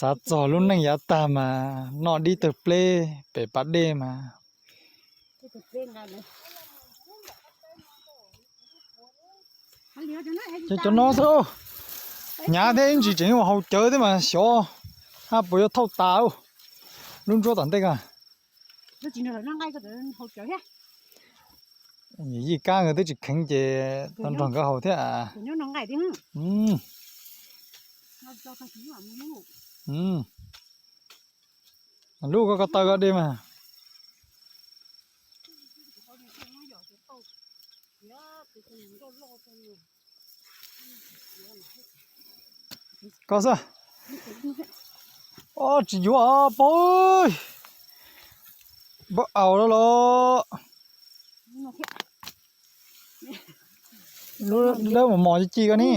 Xav txog lub neej yav tag mas noj dib tawg pleb pem pas dej mas. Ces cov no xwb. Hnyav thiab ib ntsis tseem ua haus cawv thiab mas xyov hab puas yuav thauj tas lub ntsuab tom ntej ko. Yij Kab nkawd twb tsis kheev ces tau nrog nkawd haus thiab. Lub ko ko taw ko dej mas. Koj xwb. Tsis yuav pog. Npawb aus lawm los. Lub dawb mos mos ci ci ko ne.